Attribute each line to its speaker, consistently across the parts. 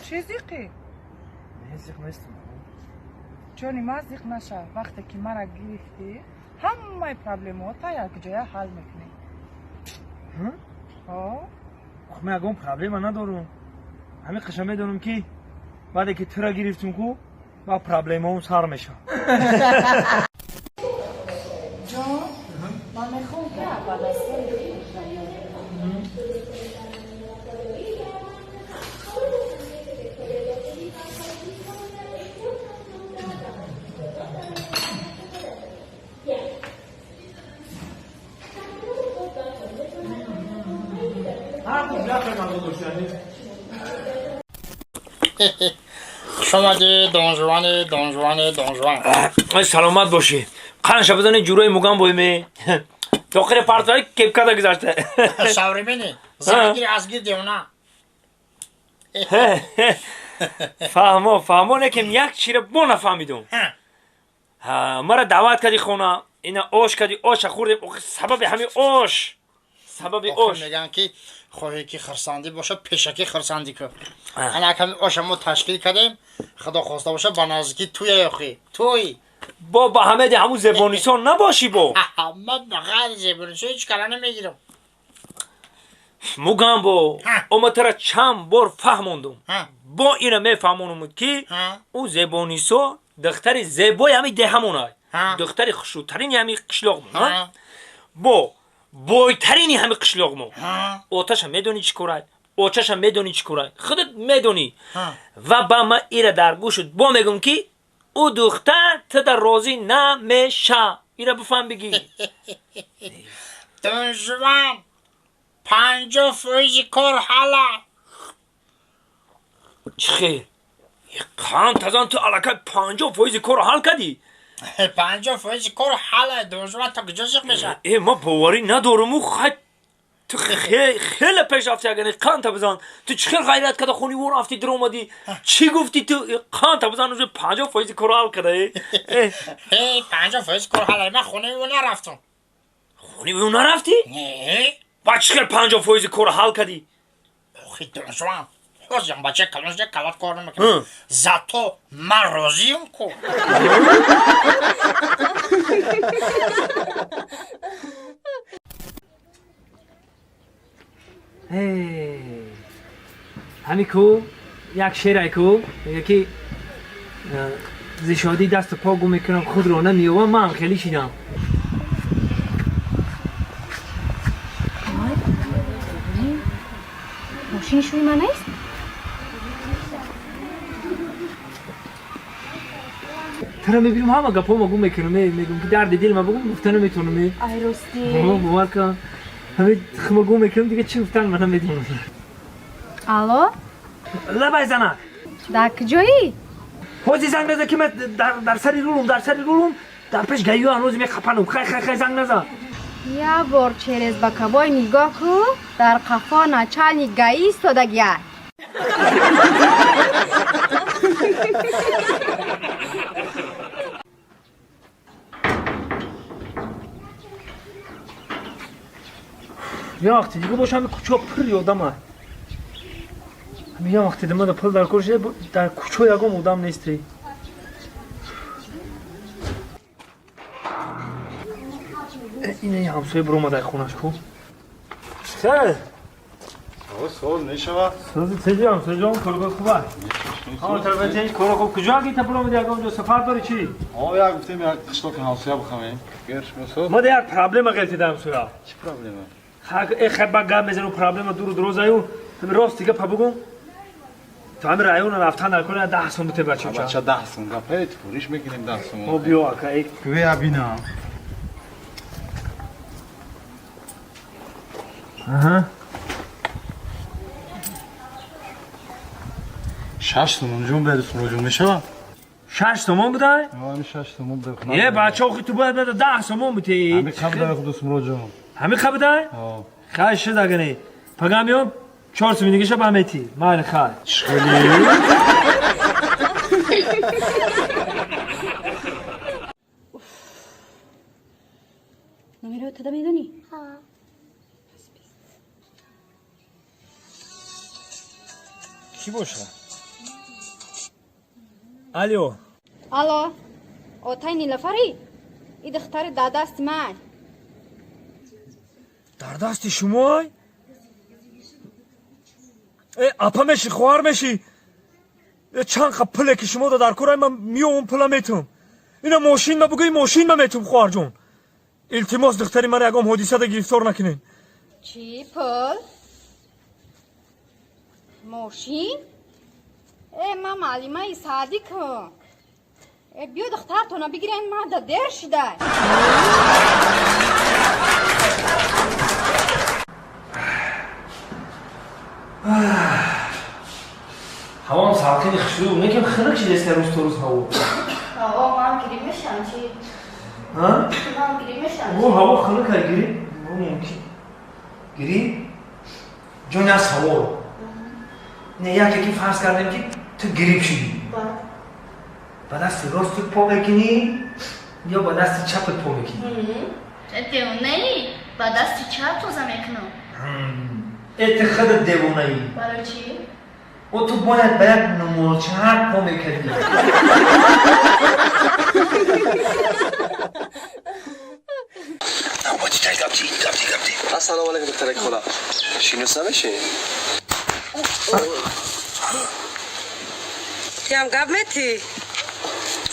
Speaker 1: Чӣ зиқӣ?
Speaker 2: Не, зиқ нестам.
Speaker 1: Ҷони ман, зиқ наша. Вақте ки мара гирифтӣ, ҳамаи проблемаота якҷоя ҳал мекунем.
Speaker 2: Ман ягон проблема надорам. Ҳамин қиша медонам, ки баъде ки тура гирифтум ку, ба проблемаом сар мешавад.
Speaker 1: Ҷон, ман мехоҳам, ки ба дастои худта ёд.
Speaker 3: Шомади, донжуани, донжуани, донжуан.
Speaker 2: Саломат бошӣ. Қанша бизани, ҷурои мугам бойме дохили партои кепкада гузашта.
Speaker 3: Современный зангир аз гир девона.
Speaker 2: Фаҳмо, фаҳмо, лекин як чира бо нафаҳмидум. Мара даъват кардӣ хона, ина ош кардӣ, оша хӯрдем. Сабаби ҳамин ош, сабаби ош.
Speaker 3: Мегӯянд, ки хоҳе ки хурсандӣ бошад, пешакӣ хурсандӣ кун. Ана аками оша мо ташкил кардем, худо хоста боша, ба наздикӣ туя ёхӣ туй.
Speaker 2: Бо ба ҳамеди ҳамун зебонисон набошӣ бо?
Speaker 3: Ман ба ғайри зебонисо ҳеҷ кара намегирам.
Speaker 2: Мугам бо ома тара чанд бор фаҳмондум, бо ина мефаҳмонум, ки ӯ зебонисо духтари зебои ҳами деҳамонай, духтари хушрӯтарини ҳами қишлоқмон, бо бойтарини ҳами қишлоқмо. Оташа медонӣ чӣ корай, очаша медонӣ чӣ корай, худат медонӣ. Ва ба ма ира дар гӯшут бо мегӯм, ки ӯ духтар туда розӣ намеша. Ира бифаҳм, бигӣ.
Speaker 3: Донжуан, 50 фоизи кор ҳала.
Speaker 2: Чӣ хел? Қанд тазан, ту аллакай 50 фоизи корро ҳал кардӣ?
Speaker 3: 50 фоизи кор ҳала, донжуан, то куҷо зиқ мешавад?
Speaker 2: Э, ман боварӣ надоруму. Хай, ту хеле пеш рафти. Агани қанта бизан, ту чӣ хел ғайрат карда хони во рафти, диромадӣ, чӣ гуфти ту? Қанта бизан, уже 50 фоизи корро ҳал карда.
Speaker 3: 50 фоизи кор ҳала, ман хонаи ӯ нарафтам.
Speaker 2: Хонаи ӯ нарафтӣ?
Speaker 3: Не.
Speaker 2: Ба чӣ хел 50 фоизи корро ҳал кардӣ?
Speaker 3: Охи, донжуан, ҳозирам бача калон шуда, калат кор намекунам, зато ман розиам ку.
Speaker 2: Ҳами ку як шерай ку, мега, ки зи шодӣ дасту по гум мекунам, худро намеёвам. Ман хеле шидам.
Speaker 4: Мошини шуи ман нест?
Speaker 2: Тара мебинам, ҳама гапҳома гум мекунам, мегӯм, ки дарди дилма бугум, гуфта наметавонам.
Speaker 4: Ай, ростӣ?
Speaker 2: Бовар кун, ҳами хума гум мекунам, дига чӣ гуфтан ман намедонам.
Speaker 4: Алло.
Speaker 2: Лабай, занак.
Speaker 4: Дар куҷоӣ?
Speaker 2: Ҳозир занг наза, ки ман дар сари рулум, дар сари рулум, дар пеш гаиё ҳанӯз меқапанум. Хай, хай, хай, занг наза.
Speaker 4: Як бор через боковой нигоҳ кун, дар қафо начальник ГАИ истодагия.
Speaker 2: Я вақти дига боша, ҳами кӯчо пур одама. Ҳами я вақти димада пул дар кор шуда, дар кӯчо ягон одам нестри. Ина ҳамсоя биромадай хонаш ку. Хел?
Speaker 5: Сол мешавад.
Speaker 2: Сози теҷи, ҳамсояҷон, коргоҳ хуб аст? Ҳама тарафа тенҷ, коро хуб. Куҷо гита биромади, ягон ҷо сафар дори, чӣ?
Speaker 5: Як гуфтем, як қишлоқи ҳамсоя бихамем.
Speaker 2: Ма да як проблема ғелтида, ҳамсоя.
Speaker 5: Чӣ проблема?
Speaker 2: Э, хай, ба гап мезанам, проблема дуру дурозаю. Ҳами рост дига па бугум, то ҳами района рафтан дар кор 10 сом бите, бача.
Speaker 5: Бача, 10 сом гапа, фуриш мекунем 10 сом.
Speaker 2: О, биё, ака.
Speaker 5: Бия, бинам.
Speaker 2: Аҳа.
Speaker 5: 6 сомон ҷон беду, ҷон мешавад.
Speaker 2: 6 сомон будай?
Speaker 5: Ҳами 6 сомон.
Speaker 2: Е, бача, охи ту бояд 10 сомон бите.
Speaker 5: Ҳами қабдай, худосмуроҷон.
Speaker 2: Ҳами қабдай? Хай, шуд, агане пага меом, 4 суми дигаша ба метӣ, майли, хай.
Speaker 5: Чӣ?
Speaker 4: Номеро тада медонӣ?
Speaker 5: Кӣ боша?
Speaker 2: Алло.
Speaker 4: Алло. Отай Нилафари? И духтари дар дасти ман.
Speaker 2: Дар дасти шумой? Э, апа меши, хоҳар меши. Э, чанд қа пуле ки шумо дар кор, ман миём, пула метум. Ина мошин ма бугӯи, мошин ма метум, хоҳарҷон. Илтимос, духтари мара ягон ҳодисада гирифтор накунед.
Speaker 4: Чӣ пул? Мошин? Э, ман муаллимаи садикам. Э, биё духтартона бигирен, ман да дер шидай.
Speaker 2: Ҳавом салқини хушрӯ, некем хунук шидест рӯз то рӯз ҳаво.
Speaker 6: Ҳаво ман гирӣ мешам чи?
Speaker 2: Ҳа?
Speaker 6: Ман гирӣ мешам.
Speaker 2: О, ҳаво хунук ай, гирӣ? Мумкин. Гирӣ? Ҷони аз ҳаво. Не, яке ки фарз кардем ки ту гириб шидӣ. Ба дасти ростут по мекунӣ ё ба дасти чапат по мекунӣ?
Speaker 6: Девонаи? Ба дасти чап тоза мекунам.
Speaker 2: Э, ту худат девонаӣ.
Speaker 6: Барои чӣ?
Speaker 2: О, ту бояд ба як нумолчаак по мекардӣ.
Speaker 7: Ассалому алайкум, духтарак хола. Шинос намешӣ?
Speaker 1: Тиам гап метӣ?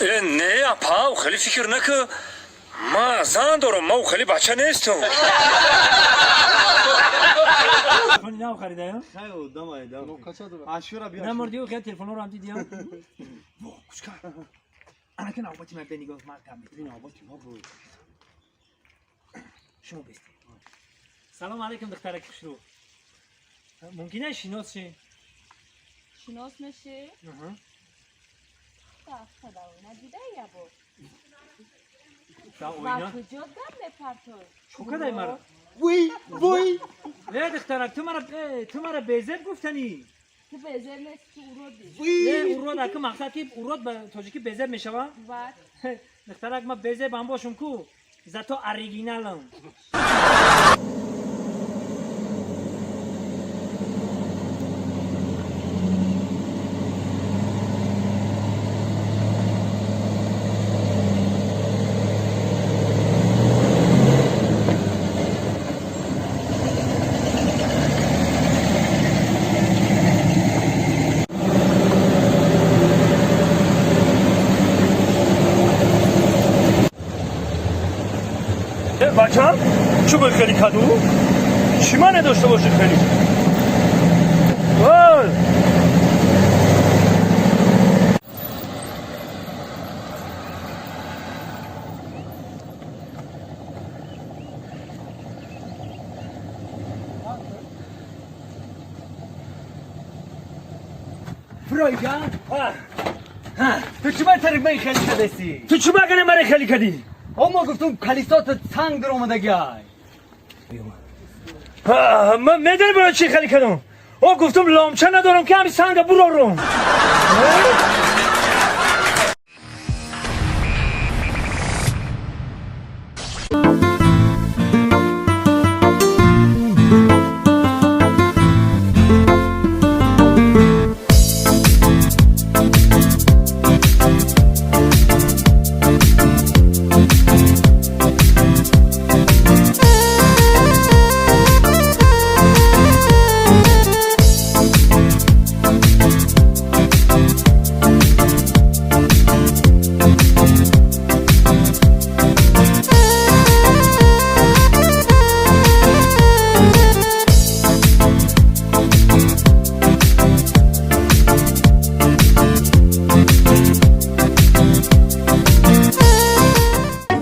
Speaker 2: Э, не, апа, хеле фикр накун. Ма зан дорам, ма хеле бача нестам. Нав харидаям? Намурди, хеле телефонҳоро ҳам дидиям. Во, кучка. Анака навбати ман, бенигоҳ, ман гап метам. Навбати ма буд. Шумо бестед. Салом алейкум, духтараки хушрӯ. Мумкин аст шинос шем?
Speaker 8: Шинос мешӣ? Дар оина дидаи ябо?
Speaker 2: Дар
Speaker 8: Ба
Speaker 2: оина?
Speaker 8: куҷо гап мепартоӣ?
Speaker 2: Чӣ кадай мара?
Speaker 3: Вуй, вуй!
Speaker 2: Э, духтарак, ту мара, э, ту мара безеб гуфтанӣ.
Speaker 8: Ту безеб нести, ту уродӣ.
Speaker 2: Э, урод, аку мақсад ки урод ба тоҷикӣ безеб мешава?
Speaker 8: Баъд?
Speaker 2: Духтарак, ма безебам бошум ку, зато оригиналам. Бачам, чӯ бо хеле каду? Чӣ мане дошта бошӣ хеле? Ой!
Speaker 9: Фройган? Ту чӣ ба тариқ ман хеле кадеси?
Speaker 2: Ту чӣ багане маре хеле кадӣ?
Speaker 9: О, мо гуфтум калисото санг даромадагиай.
Speaker 2: Ман медонӣ барои чӣ хеле кадам? О, гуфтум ломча надорам ки ҳами санга бурорум.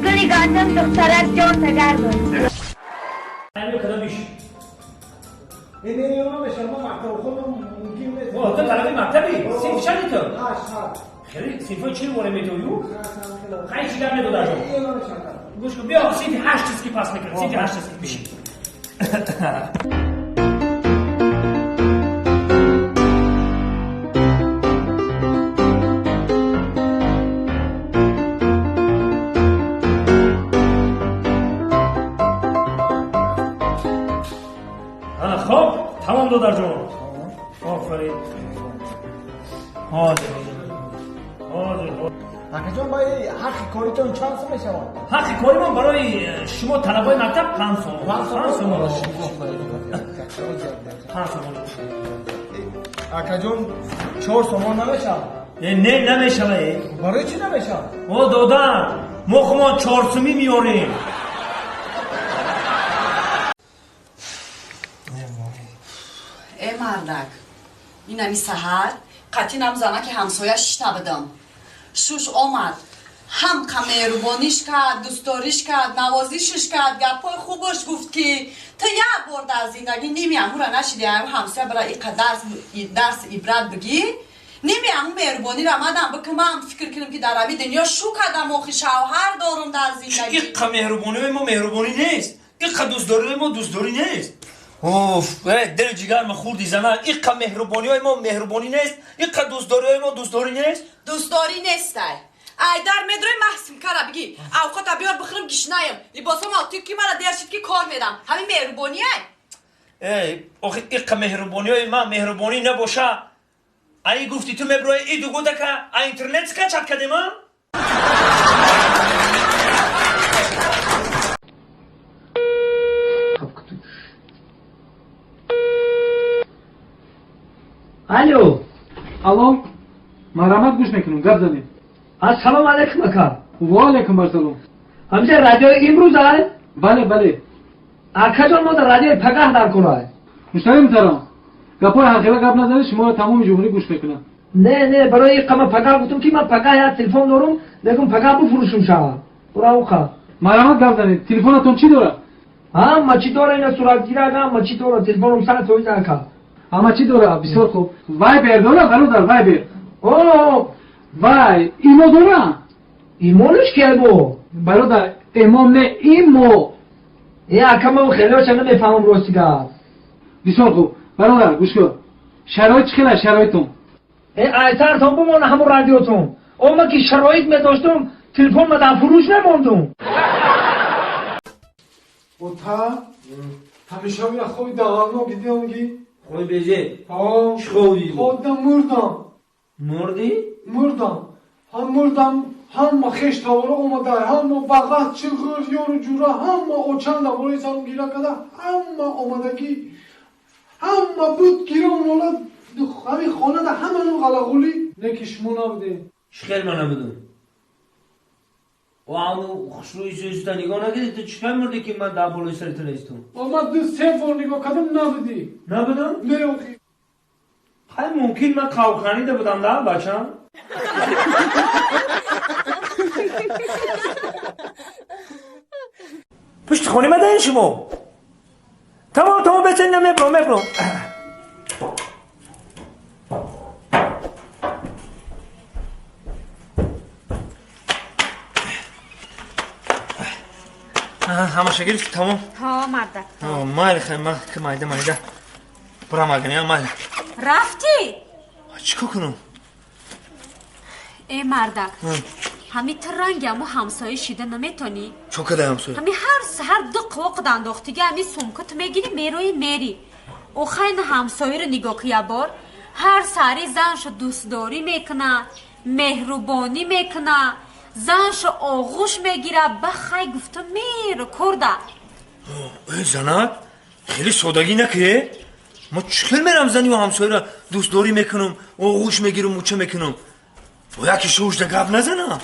Speaker 6: Гули гандум духтарак ҷон тагар буд.
Speaker 2: Кадом иш?
Speaker 5: Не, ман мактабхонам, мумкин нест.
Speaker 2: О, ту талаби мактабӣ? Синф чанди ту? Хеле синфҳои чил воре метою? Хай, чӣ гап медодарҷон? Гӯш кун, биё, синфи ҳашт чиз ки пас мекунад, синфи ҳашт чиз ки бишин. Ана, хоб, тамом, додарҷон. Офарин. Ҳозир, ҳозир.
Speaker 5: Акаҷон, баи ҳаққи коритон чанд сум мешавад?
Speaker 2: Ҳаққи коримон барои шумо талабои мактаб 5 сом. 5 сом. 5 сом.
Speaker 5: Акаҷон, 4 сомон намешавад?
Speaker 2: Не, намешавад.
Speaker 5: Барои чӣ намешавад?
Speaker 2: О, дода, мо хумон 4 сумӣ меорем.
Speaker 10: Э мардак, инами саҳар қатинам занаки ҳамсоя шишта будам. Шуш омад, ҳам меҳрубониш кард, дӯстдориш кард, навозишиш кард, гапҳои хубаш гуфт, ки ту як бор дар зиндагӣ ними амура нашиди, аю ҳамсоя бара иқа дарс ибрат бигӣ, ними аму меҳрубонира мадам бикун, ман фикр кунам, ки дар ами дунё шу кардам, охи шавҳар дорум дар зиндагӣ.
Speaker 2: Иқа меҳрубониҳои мо меҳрубонӣ нест, иқа дӯстдориҳои мо дӯстдорӣ нест. Уф, дил ҷигар ма хурди зана, иқа меҳрубониҳои мо меҳрубонӣ нест, иқа дӯстдориҳои мо дӯстдорӣ нест.
Speaker 10: Дӯстдорӣ нестай. Айдар медрои маҳсимкара бигӣ, авқота биёр бихӯрам, гишнаем, либосам ту ки мара дер шид, ки кор медам, ҳамин меҳрубониай?
Speaker 2: Эй, охи иқа меҳрубониҳои ман меҳрубонӣ набоша, ай гуфти ту меброи и дугудака а интернет скачать кардем, а?
Speaker 9: Алло.
Speaker 5: Алло. Марҳамат, гӯш мекунам, гап занед.
Speaker 9: Ассалому алайкум, ака.
Speaker 5: Ва алайкум ассалом.
Speaker 9: Ҳамҷа радиои имрӯз ай?
Speaker 5: Бале, бале.
Speaker 9: Акаҷон, мо дар радиои пагаҳ дар кор ай.
Speaker 5: Муштари муҳтарам, гапҳои ҳархела гап назанед, шуморо тамоми ҷумҳурӣ гӯш мекунад.
Speaker 9: Не, не, барои иқа ман пагаҳ гуфтам, ки ман пагаҳ як телефон дорум, мегум пагаҳ бифурӯшум шава. Бура уқа.
Speaker 5: Марҳамат, гап занед. Телефонатон чӣ дорад?
Speaker 9: Ҳама чӣ дора, ина суратгирак, ҳама чӣ дора, телефоном 100% ака.
Speaker 5: Ҳама чӣ дора? Бисёр хуб. Вайбер дора, бародар, вайбер?
Speaker 9: О,
Speaker 5: вай, имо дора?
Speaker 9: Имонаш ки бо?
Speaker 5: Бародар, имом не, имо.
Speaker 9: Э, ака, ман хелеоша намефаҳмам, рости гап.
Speaker 5: Бисёр хуб. Бародар, гӯш кун. Шароит чӣ хел аст, шароитон?
Speaker 9: Э, айтартон бимона ҳамон радиотон. О, ман ки шароит медоштум, телефон ма дар фурӯш намондум.
Speaker 5: Ота, ҳамеша мира хоби дағално гидиам ги.
Speaker 2: Хоби безе?
Speaker 5: Ҳо.
Speaker 2: Чӣ хоб дидӣ?
Speaker 5: Хобдам, мурдам.
Speaker 2: Мурдӣ?
Speaker 5: Мурдам. Ҳам мурдам, ҳама хеш табора омада, ҳама бағат, чиғир, ёру ҷура, ҳама очанда болои сарум гира карда, ҳама омадагӣ, ҳама буд гирон ола, ҳамин хонада ҳама ном ғалағулӣ. Не ки шумо набудем.
Speaker 2: Чӣ хел ман набудам? О, ану хушрӯи сӯиста нигоҳ накардӣ, ту чӣ хел мурдӣ, ки ман дар болои сари ту нестум?
Speaker 5: О, ман 2-3 бор нигоҳ кардам, набудӣ.
Speaker 2: Набудам?
Speaker 5: Не, охи.
Speaker 2: Хай, мумкин ман қавханида будам да, бачам? Пушти хони мадаин шумо? Тамом, тамом, бесен, мебром, мебром. Ҳамаша гирифти, тамом?
Speaker 4: Ҳо, мардак.
Speaker 2: Майли, хай, ман ки майда майда бурам, агани, майли.
Speaker 4: Рафтӣ?
Speaker 2: Чӣ кор кунам?
Speaker 6: Э мардак, ҳами ту ранги аму ҳамсоя шида наметонӣ?
Speaker 2: Чо кадай ҳамсоя?
Speaker 6: Ҳами ҳар саҳар ду қувоқ дандохтига ҳами сумка ту мегирӣ, мерои, мери. Охайна ҳамсояро нигоҳ ку ябор, ҳар саҳари заншо дӯстдорӣ мекуна, меҳрубонӣ мекуна, заншо оғӯш мегира, ба хай гуфта меро корда.
Speaker 2: Э, занак, хеле содагӣ накӣ? Ма чӣ хел мерам заниву ҳамсояро дӯстдорӣ мекунам, оғӯш мегирам, муча мекунам? Бо яке шӯшда гап назанам.